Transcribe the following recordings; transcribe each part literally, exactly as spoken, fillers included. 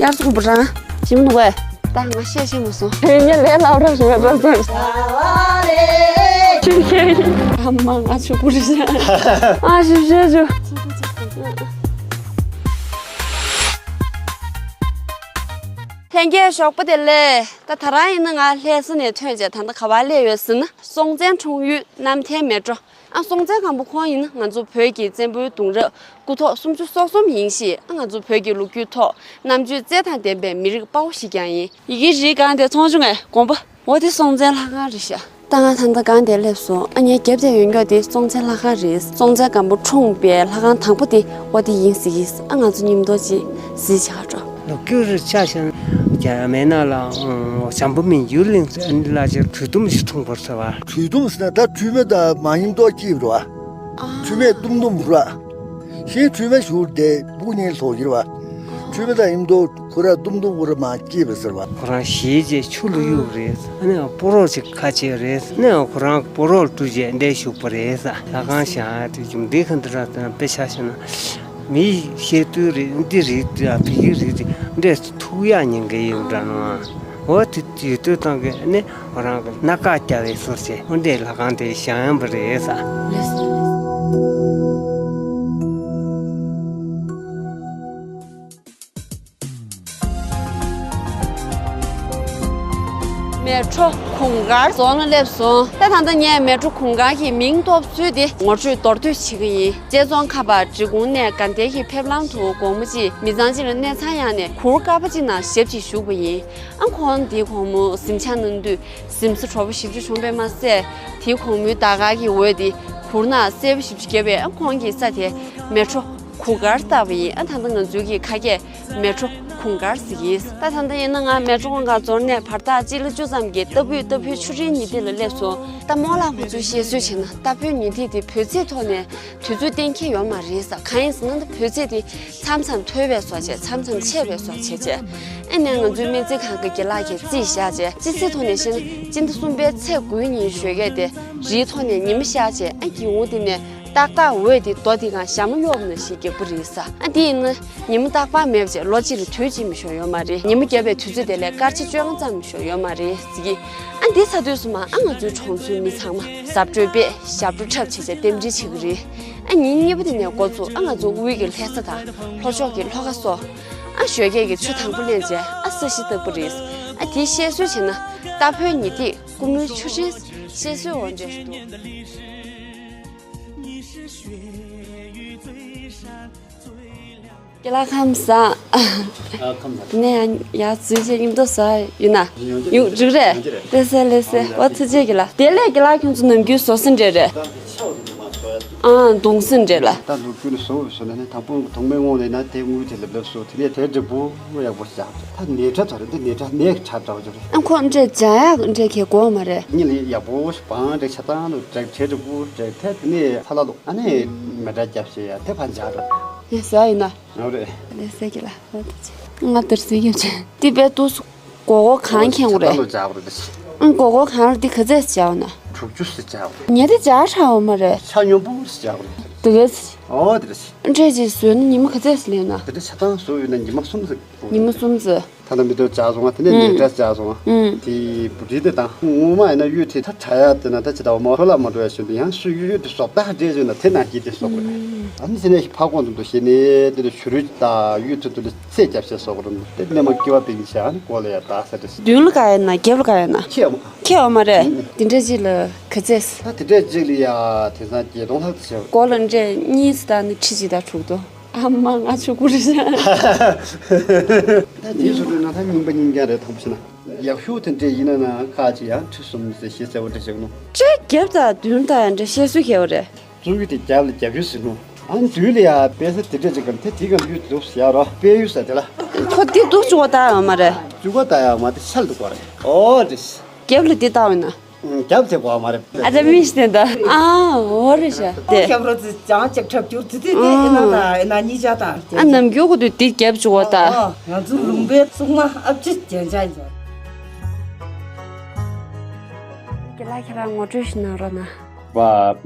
ཡར་སུ་བུ་རང་ཞིམ་ནུ་བས། ད་ང་བཤད་ཤེས་མ་སོང་། དེ་ཉིད་ལས་སླ་བྲ་ཞིག་མ་འགྲོ་ཟེར། ཆུ་ཁྱེར། ཨ་མ་ང་ཆུ་བུ་རི་ཤ། ཨ་ཞུ་ཞུ་ཞུ། ལྷན་རྒྱས་ཞོགས་པ་བདེ་ལེགས། ད་ད་རང་ཡིན་ན་ང་ལྷ་ས་ནས་ཐོན་རྗེས་ད་ལྟ་ག་པར་སླེབས་ཡོད་ཟེར་ན། སྲོང་བཙན་འཁྲུངས་ཡུལ་གནམ་ཐེལ་མལ་གྲོ། ཨ་སྲོང་བཙན་སྒམ་པོ་ཁོང་ཡིན་ན་ང་ཚོ་བོད་ཀྱི་བཙན་པོའི་གདུང་རབས་སྐུ་ཐོག་སུམ་ཅུ་སོ་གསུམ་ཡིན་ཞེས། ཨ་ང་ཚོ་བོད་ཀྱི་ལོ་རྒྱུས་ཐོག་རྣམ་དཔྱོད་རྩལ་དང་ལྡན་པའི་མི་རིགས་དཔའ་བོ་ཞིག་ཀྱང་ཡིན། ཡི་གེ་རིགས་གང་དེ་མཐོང་བྱུང་ངས་དགོངས་པ། འོ་དེ་སྲོང་བཙན་ལྷ་ཁང་རེད་ཤག་ད་ང་ད་ལྟ་གང་དེ་སླེབས་སོང་། ཨ་ངའི་རྒྱབ་དེ་ཡོད་མཁན་དེ་སྲོང་བཙན་ལྷ་ཁང་རེད། སྲོང་བཙན་སྒམ་པོ་འཁྲུངས་པའི་ལྷ་ཁང་དང་པོ་དེ་འོ་དེ་ཡིན་ཟེར་གྱིས། ཨ་ང་ཚོ་མཉམ་དུ་ཅིག་གཟིགས་བྱ་འགྲོ། ལོ་རྒྱུས་རེ་ཆ་བཞག་ན་རྒྱ་མེད་ན་ལ་བྱམས་པ་མི་ཡུལ་གླིང་ཨ་ནི་ལ་ཅིག་གྲུལ་དུམ་ཞིག་འཁྲུངས་པར་ཟེར་བ། གྲུལ་དུམ་ཟེར་ན་ད་གྲུལ་མི་དང་མ་མཉམ་དུ་སྐྱེས་པ་རེད་བ། གྲུལ་མི་དུམ་དུམ་རེད་བ། གཞན་གྲུལ་མི་ཞུགས་དེ་སྤུ་ཉིན་ལྷོ་ཡིར་བ། གྲུལ་མི་དང་མཉམ་དུ་ཁོ་ར་དུམ་དུམ་འུར་མ་སྐྱེས་པ་ཟེར་བ། ཁོ་རང་ཞེས་བྱས་ཆུ་ལ་གཡུགས་རེད། ཨ་ནི་སྤོ་རོགས་ཅིག་ཁ་ཕྱེ་རེད། ཨ་ནི་ཁོ་རང་སྤོ་རོགས་བཀྲུས་བྱས་འདས་བཞུགས་པ་རེད། ལྷ་ཁང་བཞེངས་དེ་རྒྱུ་འདི་ག་འདི་ར་དེ་དཔེ་ཆ་བཞག་ན། མི་བཤད་དུས་རེད། འདི་རེད། བོད་ཀྱི་རིགས་འདི་འདྲས་ཐུག་ཡག་ཉེན་ཁ་ཡོད་འདྲ་ནོ། འོ་དེ་དུས་དུས་བཏང་གི་ནི་ཁོ་རང་གི་སྣ་ཁ་རྒྱ་བའི་ཟུར་བྱས་འོ་འདྲས་ལྷ་ཁང་དེ་བཞེངས་ཡོད་པ་རེད་ས། ལགས་སོ། མལ་གྲོ་གུང་དཀར་རྫོང་ལ་སླེབས་སོང་། ད་ད་ལྟ་ངས་མལ་གྲོ་གུང་དཀར་གྱི་མིང་ཐོབ་ཚུལ་དེ་ངོ་སྤྲོད་མདོར་བསྡུས་བྱེད་ཀྱི་ཡིན། རྗེ་ཙོང་ཁ་པ་འབྲི་གུང་ནས་དགའ་ལྡན་གྱི་ཕེབས་ལམ་དུ་དགོང་མོ་གཅིག་མི་ཚང་གཅིག་ལ་གནས་ཚང་ཡང་ནས་གུར་དཀར་པོ་གཅིག་ནང་ཞབས་ཀྱིས་བཞུགས་པ་ཡིན། ཨ་ཁོང་འདིའི་དགོང་མོ་གཟིམ་ཆ་གནང་དུས་གཟིམ་ས་དྲོ་པོ་ཞེ་པོ་ཅིག་བྱུང་བས་མ་ཟད། དེའི་དགོང་མོའི་ཟླ་སྐར་གྱི་འོད་དེ་གུར་ནང་གསལ་པོ་ཞེ་པོ་ཅིག་བརྒྱབ་པས། ཨ་ཁོང་གིས་ས་དེ་མལ་གྲོ་གུང་དཀར་བཏགས་པ་ཡིན། ཨ་ད་ལྟ་ང་ཚོའི་གི་ཁ་སྐད་མལ་གྲོ་གུང་དཀར་ཟེར་གྱི་ཡིན། ད་ད་ལྟ་ཡིན་ན་ང་མལ་གྲོ་གུང་དཀར་རྫོང་ནས་བར་ཐག་སྤྱི་ལེ་བཅུ་ཙམ་གྱི་རྟ་ཕོའི་རྟ་ཕོའི་ཆུ་ཕྲན་ཉི་ཐིག་ལ་སླེབས་སོང་། ད་རྨོ་ལགས་ཁོང་ཚོས་བཤད་སྲོལ་བྱས་ན་རྟ་ཕོའི་ཉི་ཐིག་དེ་བོད་ཚེས་ཐོག་ནས་དུས་ཚོད་གཏན་འཁེལ་ཡོད་མ་རེད་ས། གང་ཡིན་ཟེར་ན་ད་བོད་ཚེས་དེ་མཚམས་མཚམས་མཐོ་བའི་བཟོ་བྱས། མཚམས་མཚམས་ཆེ་བའི་བཟོ་བྱས་བྱས། ཨེ་ནས་ང་ཚོའི་སྨན་རྩིས་ཁང་གི་རྒན་ལགས་ཀྱིས་རྩིས་བཞག་བྱས། སྤྱི་ཚེས་ཐོག་ནས་བཤད་ན་སྤྱི་ཟླ་གསུམ་པའི་ཚེས་དགུའི་ཉིན་ཞོགས་ཀས་དེ་རིའི་ཐོག་ནས་ཉི་མ་ཤར་བྱས། ཨ་སྒེའུ་ཁུང་དེ་ནས་ཏག་ཏག་འོད་དེ་རྡོ་དེ་གང་ཞྭ་མོ་གཡོགས་ནང་བཞིན་རྒྱག་པ་རེད་ས། ཨ་དེ་ཡིན་ན་ཉི་མ་རྟག་པར་མེད་པ་བྱས་ལོ་གཅིག་ལ་དུས་གཅིག་མ་ཞོག་ཡོད་མ་རེད། ཉི་མ་བརྒྱབ་པའི་དུས་ཚོད་དེ་ལས་སྐར་ཆ་བཅོ་ལྔ་ཙམ་མ་ཞོག་ཡོད་མ་རེད་ཟེར་གི། ཨ་འདི་ཚ་དུས་སུ་མ་ཨ་ང་ཚོའི་གྲོང་ཚོའི་མི་ཚང་མ་གཟབ་སྤྲོས་པས་ཞབས་བྲོ་འཁྲབ་བྱས་བྱས་རྟེན་འབྲེལ་བྱེད་ཀྱི་རེད། ཨ་ཉིན་གཉིས་པ་དེ་ནས་འགོ་བཙུགས་ཨ་ང་ཚོ་དབུས་ཀྱི་ལྷ་ས་དང་ལྷོ་ཕྱོགས་ཀྱི་ལྷོ་ཁ་སོགས་ཨ་ཞོགས་ཀས་ཀྱི་ཆུ་དྭངས་པོ་ལེན་བྱས་ཨ་ས་གཞི་བཏབ་པ་རེད། ཨ་དེའི་བཤད་སྲོལ་བྱས་ན་རྟ་ཕོའི་ཉི་ཐིག་ཀུ་མུད་ཆུ་ཕྲན་བཤད་སྲོལ་འོ་འདྲས་འདུག་རྒན་ལགས་ཁམས་བཟང་། ཨ་ཁམས་བཟང་། ནས་ཡང་ཡར་འཛུལ་བྱས་མཉམ་དུ་ཟ་ཡོད་ན། ཡོང་རྒྱུ་ཡོང་རྒྱུ་རེད། ཡོང་རྒྱུ་རེད། ལགས་སེ་ལགས་སེ། ཨ་ཐུགས་རྗེ་ཆེ་གི་ལགས། དེ་ལས་རྒན་ལགས་ཁྱོད་ཚོ་ནམ་རྒྱུན་ཟོག་ཟིན་འདྲ་རེད། ཨ་གདོང་ཟིན་འདྲ་ལ། ད་ལོ་རྒྱུས་ནི་བཟོ་བཟོ་ནས་ནི་དང་པོ་གདོང་མའི་ངོས་ནས་ན་དེ་དངུལ་དེ་ལབ་ལབ་བཟོ། དེ་ནས་དེ་འབྲས་བུ་ཡག་པོ་ཞིག་ད་ནས་ཁྲ་ཚོ་རེད། འདི་ནས་ཁྲ་ནས་ཁྲ་འདྲ་བོ་ཅིག་རེད། ཨ་ཁོ་འདྲ་འཇགས་ཡག་འདྲ་ཁྱེད་གོ་མ་རེད། ཉིན་ལ་ཡག་པོ་ཞིག་བང་འདྲ་ཆ་ཚང་ལ་འདྲ་དེ་འབྲས་བུ་འདྲ་དེ་དེ་ནས་ཚ་ལ་ལོ་ཨ་ནི་མེ་དྲ་རྒྱབ་བྱས་ཡ་དེ་ཕར་འཇགས་རེད། ཡིན་ས་ཡིན་ན། ཨོ་རེད། ལགས་སེ་གི་ལགས། ཨོ་ཐུགས་རྗེ་ཆེ། ང་དེར་གཟིགས་ཡོད་ཅན། འདི་དཔེ་ཏོག་ཙམ་སྒོར་སྒོར་གང་ཁེངས་རེད། ད་ལོ་བྱ་བ་རེད། ཨང་སྒོར་སྒོར་གང་རེད། འདི་ག་ཚད་བྱ་བ་ན། དྲུག་ཅུ་ཙམ་བྱ་བ་རེད། ངས་འདི་བྱ་ཧྲ་འོ་མ་རེད། ཆ་སྙོམས་པོ་ཙམ་བྱ་བ་རེད། འདི་ག་ཚད། ཨོ་དེ་རེད། འདྲས་ཅིག་བཟོས་ན་ཉི་མ་ག་ཚད་ཙམ་ལེན་ན། དེ་འདྲ་ཆ་ཚང་བཟོས་ཡོད་ན་ཉི་མ་གསུམ་ཙམ། ཉི་མ་གསུམ་ཙམ། ད་ལྟ་མི་ཐོག་བྱ་སོང་བ་དེ་ནས་ལས་གྲྭ་བྱ་སོང་བ། ཨུམ། དེ་བུ་ཁྲིད་དེ་དང་ངོ་མ་ཡིན་ན་གཡུ་དེ་ད་དྲ་ཡག་དེ་ན་ད་ཅི་ད་འོ་མ་འཕྲོ་བརླག་མ་འགྲོ་ཡ་ཞུ་འདུག་ཡང་སུ་གཡུ་གཡུ་དེ་བཟོ་ལྟ་འདྲེས་བྱུང་ན་དེ་ནང་གི་དེ་བཟོ་དགོས་རེད། ཨ་ནི་དེ་ནས་ཕ་ཁོང་དུ་འདུག་ཞེ་ནས་དེ་ལ་བྱུ་རུ་དང་གཡུ་དེ་དུ་ལ་ཚད་རྒྱབ་བྱས་བཟོ་དགོས་རེད། དེ་ནས་མ་སྐྱེ་བ་པིང་བྱས་ཨ་ནི་སྐོར་ལ་ཡ་ད་ས་དེ། མདུན་ལ་ག་ཡ་ན་རྒྱབ་ལ་ག་ཡ་ན། ཁྱེད་ཨ་མ་ག་ཁྱེད་ཨ་མ་རེད། དེ་འདྲ་ཅིག་ལ་ག་ཚད། ད་དེ་འདྲ་ཅིག་ལ་ཡ་དེང་སང་བརྒྱད་སྟོང་ལྷག་ཙམ་བྱས། སྒོར་ལ་འདྲས་གཉིས་ཙམ་དང་ནི་ཁྲི་གཅིག་དང་དྲུག་སྟོང་། ཨ་མ་ང་ཆུ་ཁུར་ཤ། ད་དེའི་སུ་འདྲ་ན་ད་རྙིང་པ་རྙིང་རྐྱང་རེད། དང་པོ་བྱས་ན་ཡག་ཤོས་དེ་འདྲས་ཡིན་ན་ན་ཁག་ཅིག་ཡང་ཁྲི་གསུམ་ཟེར་བཞི་ཟེར་བ་འདྲ་ཞིག་ནོ། ཁྲི་བརྒྱད་དང་བདུན་དང་ཡང་འདྲ་བཤད་སྲོལ་གལ་བ་རེད། བཙུགས་ཡུལ་དེ་རྒྱབ་ལ་རྒྱབ་ཡུལ་ཟེར་ནོ། ཨ་མདུན་ལ་ཡ་དཔེ་ས་དེ་འདྲས་ཅིག་གམ་དེ་དེ་གམ་ཡུལ་འདུག་ཟེར་ཡ་རོ་དཔེ་ཡུལ་ཟེར་དེ་ལ། ཁོ་དེ་འདུག་བཅུག་པ་ལྟ་ཡོད་མ་རེད། བཅུག་པ་ལྟ་ཡོད་མ་དེ་ཤལ་འདུག་པ་རེད། ཨོ་དེ། རྒྱབ་ལ་དེ་ལྟ་བ་ཡིན་ན། རྒྱབ་དེ་གོ་བ་མ་རེད། ཨ་ཅག་མི་ཤི་དེ་འདྲ། ཨ་འོ་རེད་ཤག་དེ། ཁྱབ་རོ་ཙི་ཅང་ཅག་ཁྲབ་རྒྱུར་ཙི་ཙི་དེ་ཨེ་ན་ད་ཨེ་ན་གཉིས་ཆ་དང་། ཨ་ནམ་རྒྱུན་གོ་དུས་དེ་རྒྱབ་བཅུག་པ་ད། ཨ་ང་ཚོ་ལུང་པའི་སྲུང་མ་ཨ་ཅག་རྒྱན་ཆ་ཡིན། རྒན་ལགས་ཁྱེད་རང་ངོ་སྤྲོད་ཞིག་གནང་རོགས་གནང་། པ་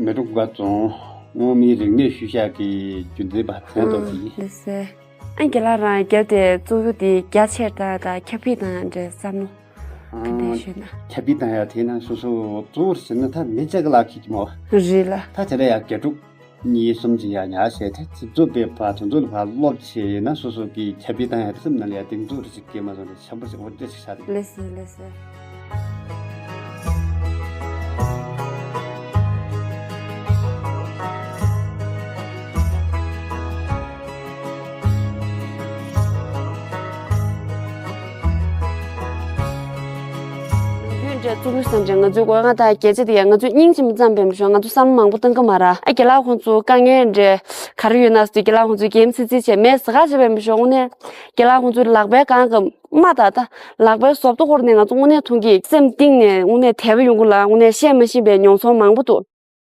མལ་གྲོ་གུང་དཀར་རྫོང་སྔོན་མའི་རིག་གནས་ཤུལ་བཞག་གི་རྒྱུན་འཛིན་པ་ཚན་རྡོ་ཡིན། ལགས་སེ། ཨ་རྒན་ལགས་རང་རྒྱབ་དེ་བཙུགས་རྒྱུ་དེ་རྒྱ་ཆེར་བཏང་ཡ་དང་ཁྱབ་སྤེལ་བཏང་ཡ་འདྲའི་བསམ་བློ་ག་འདྲ་ཞུས་ན། ཁྱབ་སྤེལ་བཏང་ཡ་དེ་ན་སོ་སོ་གཙོ་བོར་བྱས་ན་ད་མི་གཅིག་གི་ལག་ཁྱེར་གྱི་མོ། རེད་ལ། ད་དེ་ལ་ཡ་རྒྱ་ཕྲུག་གཉིས་གསུམ་ཅིག་ཡ་ཉར་བྱས་ཏེ་དེ་ཚོ་པའི་བར་དེ་ཚོ་ལ་བར་སློབ་བྱས་ན་སོ་སོ་གི་ཁྱབ་སྤེལ་བཏང་ཡ་དེ་སེམས་ནང་ལ་ཡ་གདེང་ཚོད་རེ་ཅིག་སྐྱེས་མ་སོང་རེད། ཞབས་པ་ཅིག་འོ་དེ་ཅིག་ཤར་རེད། ལགས་སོ་ལགས་སོ། ཡུལ་འདྲ་བཙུགས་ཡུལ་བསམ་བྱས་ང་ཚོའི་སྒོ་ང་དང་རྒྱལ་སྤྱི་དེ་ཡང་ང་ཚོས་སྙིང་རྗེ་མོ་ཙམ་བེམ་ཤོག་ང་ཚོ་བསམ་མང་པོ་གཏོང་གི་མ་ར། ཨ་རྒན་ལགས་ཁོང་ཚོ་དཀའ་ངལ་འདྲ་ག་རེ་ཡོད་ན་ཟེར་དུས་རྒན་ལགས་ཁོང་ཚོས་འགན་ཚིག་ཚིག་བྱས་མེད་ཟེར་ག་བྱས་བེམ་ཤོག་དངོས་གནས་རྒན་ལགས་ཁོང་ཚོའི་ལག་པའི་གང་གི་མ་ད་ད་ལག་པའི་ཟོབ་ཏོ་ཁོར་ནས་ང་ཚོ་དངོས་གནས་མཐོང་གི་སེམས་གཏིང་ནས་དངོས་གནས་དད་པ་ཡོང་གི་ལ་དངོས་གནས་བཤད་མ་ཤེས་པའི་མྱོང་ཚོར་མང་པོ་འདུག